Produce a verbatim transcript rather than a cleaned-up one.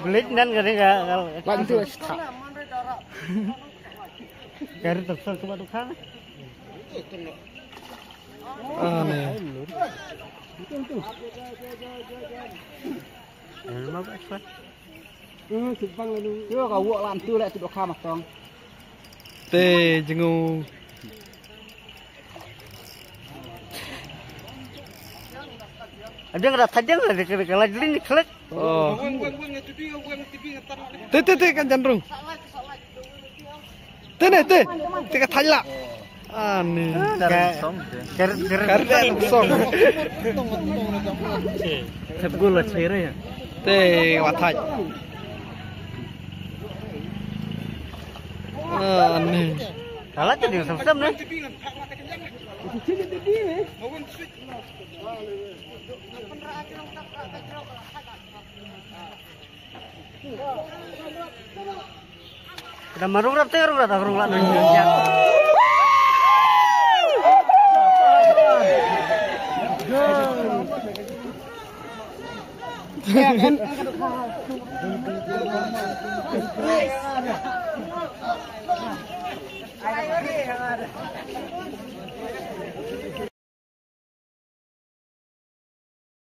Blit nan ka ding ka. Lanjut, stop. Kari tersel ke batu kan. Aneh. Yo ka wok lan tu leh tu doka matong. Te jengu. Ada kena tajang lah, dia kena kena jelin klik. Oh. Te te te kan janrung. Te ne te. Te ka thai la. Ani. Kar kar song. Te wa thai. Ani. Kalah jadi sam sam ne. Kita marung rap teh rap rap rap rap.